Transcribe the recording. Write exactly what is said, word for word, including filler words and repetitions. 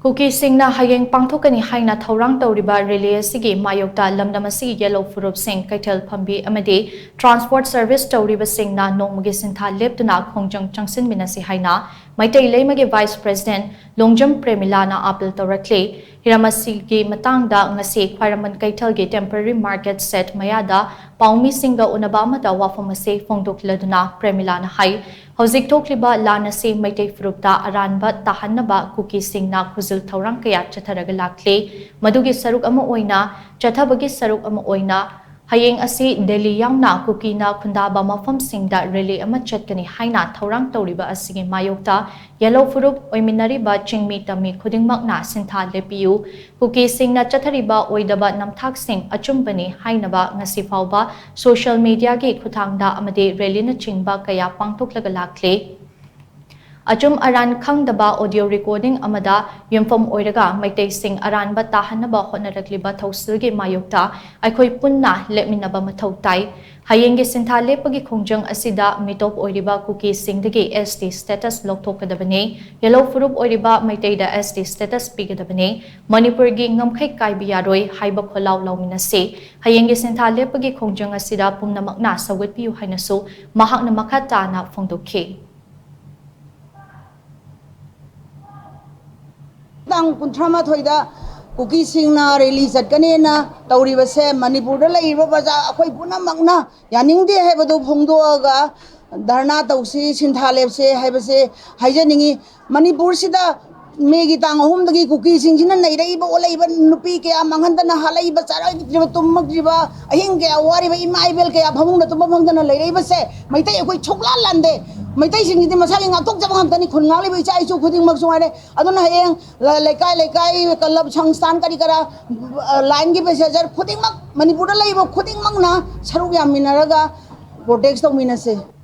ꯀꯨꯀꯤꯁꯤꯡꯅ ꯍꯌꯦꯡ ꯄꯥꯡꯊꯣꯛꯀꯅꯤ ꯍꯥꯏꯅ ꯊꯧꯔꯥꯡ ꯇꯧꯔꯤꯕ rally ꯑꯁꯤꯒꯤ ꯃꯥꯌꯣꯛꯇ ꯂꯝꯗꯝ ꯑꯁꯤꯒꯤ ꯌꯦꯜꯍꯧ ꯐꯨꯔꯨꯞꯁꯤꯡ, ꯀꯩꯊꯦꯜ ꯐꯝꯕꯤ ꯑꯃꯗꯤ transport service ꯇꯧꯔꯤꯕꯁꯤꯡꯅ ꯅꯣꯡꯃꯒꯤ ꯁꯤꯟꯊꯥ ꯂꯦꯞꯇꯨꯅ ꯈꯣꯡꯖꯪ ꯆꯪꯁꯤꯟꯃꯤꯟꯅꯁꯤ ꯍꯥꯏꯅ Meitei ꯂꯩꯃꯒꯤ vice president Longjam ꯄ꯭ꯔꯦꯃꯤꯂꯥꯅ appeal ꯇꯧꯔꯛꯂꯤ꯫ ꯍꯤꯔꯝ ꯑꯁꯤꯒꯤ ꯃꯇꯥꯡꯗ ꯉꯁꯤ ꯈ꯭ꯋꯥꯏꯔꯝꯕꯟ ꯀꯩꯊꯦꯜꯒꯤ temporary market shed ꯃꯌꯥꯗ ꯄꯥꯎꯃꯤꯁꯤꯡꯒ ꯎꯅꯕ ꯑꯃꯗ ꯋꯥꯐꯝ ꯑꯁꯤ ꯐꯣꯡꯗꯣꯛꯂꯗꯨꯅ ꯄ꯭ꯔꯦꯃꯤꯂꯥꯅ ꯍꯥꯏ, ꯍꯧꯖꯤꯛ ꯊꯣꯛꯂꯤꯕ ꯂꯥꯟ ꯑꯁꯤ ꯃꯩꯇꯩ ꯐꯨꯔꯨꯞꯇ ꯑꯔꯥꯟꯕ ꯇꯥꯍꯟꯅꯕ ꯀꯨꯀꯤꯁꯤꯡꯅ ꯈꯨꯖꯤꯜ ꯊꯧꯔꯥꯡ ꯀꯌꯥ ꯆꯠꯊꯔꯒ ꯂꯥꯛꯂꯤ꯫ ꯃꯗꯨꯒꯤ ꯁꯔꯨꯛ ꯑꯃ ꯑꯣꯏꯅ, ꯆꯠꯊꯕꯒꯤ ꯁꯔꯨꯛ ꯑꯃ ꯑꯣꯏꯅ ꯍꯌꯦꯡ ꯑꯁꯤ ꯗꯦꯜꯂꯤ ꯌꯥꯎꯅ ꯀꯨꯀꯤꯅ ꯈꯨꯟꯗꯥꯕ ꯃꯐꯝꯁꯤꯡꯗ rally ꯑꯃ ꯆꯠꯀꯅꯤ ꯍꯥꯏꯅ ꯊꯧꯔꯥꯡ ꯇꯧꯔꯤꯕ ꯑꯁꯤꯒꯤ ꯃꯥꯌꯣꯛꯇ ꯌꯦꯜꯍꯧ ꯐꯨꯔꯨꯞ ꯑꯣꯏꯃꯤꯟꯅꯔꯤꯕ ꯆꯤꯡꯃꯤ ꯇꯝꯃꯤ ꯈꯨꯗꯤꯡꯃꯛꯅ ꯁꯤꯟꯊꯥ ꯂꯦꯞꯄꯤꯌꯨ꯫ ꯀꯨꯀꯤꯁꯤꯡꯅ ꯆꯠꯊꯔꯤꯕ ꯑꯣꯏꯗꯕ ꯅꯝꯊꯥꯛꯁꯤꯡ ꯑꯆꯨꯝꯕꯅꯤ ꯍꯥꯏꯅꯕ ꯉꯁꯤ ꯐꯥꯎꯕ social mediaꯒꯤ ꯈꯨꯠꯊꯥꯡꯗ ꯑꯃꯗꯤ rallyꯅꯆꯤꯡꯕ ꯀꯌꯥ ꯄꯥꯡꯊꯣꯛꯂꯒ ꯂꯥꯛꯂꯤ꯫ ꯑꯆꯨꯝ ꯑꯔꯥꯟ ꯈꯪꯗꯕ audio recording ꯑꯃꯗ ꯌꯨꯝꯐꯝ ꯑꯣꯏꯔꯒ ꯃꯩꯇꯩꯁꯤꯡ ꯑꯔꯥꯟꯕ ꯇꯥꯍꯟꯅꯕ ꯍꯣꯠꯅꯔꯛꯂꯤꯕ ꯊꯧꯁꯤꯜꯒꯤ ꯃꯥꯌꯣꯛꯇ ꯑꯩꯈꯣꯏ ꯄꯨꯟꯅ ꯂꯦꯞꯃꯤꯟꯅꯕ ꯃꯊꯧ ꯇꯥꯏ꯫ ꯍꯌꯦꯡꯒꯤ ꯁꯤꯟꯊꯥ ꯂꯦꯞꯄꯒꯤ ꯈꯣꯡꯖꯪ ꯑꯁꯤꯗ ꯃꯤꯇꯣꯞ ꯑꯣꯏꯔꯤꯕ ꯀꯨꯀꯤꯁꯤꯡꯗꯒꯤ ST status ꯂꯧꯊꯣꯛꯀꯗꯕꯅꯤ꯫ ꯌꯦꯜꯍꯧ ꯐꯨꯔꯨꯞ ꯑꯣꯏꯔꯤꯕ ꯃꯩꯇꯩꯗ ST status ꯄꯤꯒꯗꯕꯅꯤ꯫ ꯃꯅꯤꯄꯨꯔꯒꯤ ꯉꯝꯈꯩ ꯀꯥꯏꯕ ꯌꯥꯔꯣꯏ ꯍꯥꯏꯕ ꯈꯣꯜꯂꯥꯎ ꯂꯥꯎꯃꯤꯟꯅꯁꯤ꯫ ꯍꯌꯦꯡꯒꯤ ꯁꯤꯟꯊꯥ ꯂꯦꯞꯄꯒꯤ ꯈꯣꯡꯖꯪ ꯑꯁꯤꯗ ꯄꯨꯝꯅꯃꯛꯅ ꯁꯧꯒꯠꯄꯤꯌꯨ ꯍꯥꯏꯅꯁꯨ ꯃꯍꯥꯛꯅ ꯃꯈꯥ ꯇꯥꯅ ꯐꯣꯡꯗꯣꯛꯈꯤ꯫ ꯇꯥꯡ ꯀꯨꯟꯊ꯭ꯔꯥ ꯃꯥꯊꯣꯏꯗ ꯀꯨꯀꯤꯁꯤꯡꯅ rally ꯆꯠꯀꯅꯦꯅ ꯇꯧꯔꯤꯕꯁꯦ ꯃꯅꯤꯄꯨꯔꯗ ꯂꯩꯔꯤꯕ ꯄ꯭ꯔꯖꯥ ꯑꯩꯈꯣꯏ ꯄꯨꯝꯅꯃꯛꯅ ꯌꯥꯅꯤꯡꯗꯦ ꯍꯥꯏꯕꯗꯨ ꯐꯣꯡꯗꯣꯛꯑꯒ ꯙꯔꯅꯥ ꯇꯧꯁꯤ, ꯁꯤꯟꯊꯥ ꯂꯦꯞꯁꯦ ꯍꯥꯏꯕꯁꯦ ꯍꯥꯏꯖꯅꯤꯡꯉꯤ꯫ ꯃꯅꯤꯄꯨꯔꯁꯤꯗ ꯃꯦꯒꯤ ꯇꯥꯡ ꯑꯍꯨꯝꯗꯒꯤ ꯀꯨꯀꯤꯁꯤꯡꯁꯤꯅ ꯅꯩꯔꯛꯏꯕ ꯑꯣꯠꯂꯛꯏꯕ ꯅꯨꯄꯤ ꯀꯌꯥ ꯃꯥꯡꯍꯟꯗꯅ ꯍꯥꯠꯂꯛꯏꯕ, ꯆꯥꯔꯛꯇ꯭ꯔꯤꯕ, ꯇꯨꯝꯃꯛꯇ꯭ꯔꯤꯕ, ꯑꯍꯤꯡ ꯀꯌꯥ ꯋꯥꯔꯤꯕ, ꯏꯃꯥ ꯏꯕꯦꯜ ꯀꯌꯥ ꯐꯃꯨꯡꯗ ꯇꯨꯝꯕ ꯐꯪꯗꯅ ꯂꯩꯔꯛꯏꯕꯁꯦ ꯃꯩꯇꯩ ꯑꯩꯈꯣꯏ ꯁꯨꯛꯂꯥꯟ ꯂꯥꯟꯗꯦ꯫ ꯃꯩꯇꯩꯁꯤꯡꯁꯤꯗꯤ ꯃꯁꯥꯒꯤ ꯉꯥꯛꯊꯣꯛꯆꯕ ꯉꯥꯛꯇꯅꯤ, ꯈꯨꯟ ꯉꯥꯛꯂꯤꯕ ꯏꯆꯥ ꯏꯁꯨ ꯈꯨꯗꯤꯡꯃꯛꯁꯨ ꯍꯥꯏꯔꯦ꯫ ꯑꯗꯨꯅ ꯍꯌꯦꯡ ꯂ-, ꯂꯩꯀꯥꯏ ꯂꯩꯀꯥꯏ, club, ꯁꯪꯁꯊꯥꯟ ꯀꯔꯤ ꯀꯔꯥ, ꯑ, lineꯒꯤ passenger ꯈꯨꯗꯤꯡꯃꯛ, ꯃꯅꯤꯄꯨꯔꯗ ꯂꯩꯔꯤꯕ ꯈꯨꯗꯤꯡꯃꯛꯅ ꯁꯔꯨꯛ ꯌꯥꯃꯤꯟꯅꯔꯒ protest ꯇꯧꯃꯤꯟꯅꯁꯦ꯫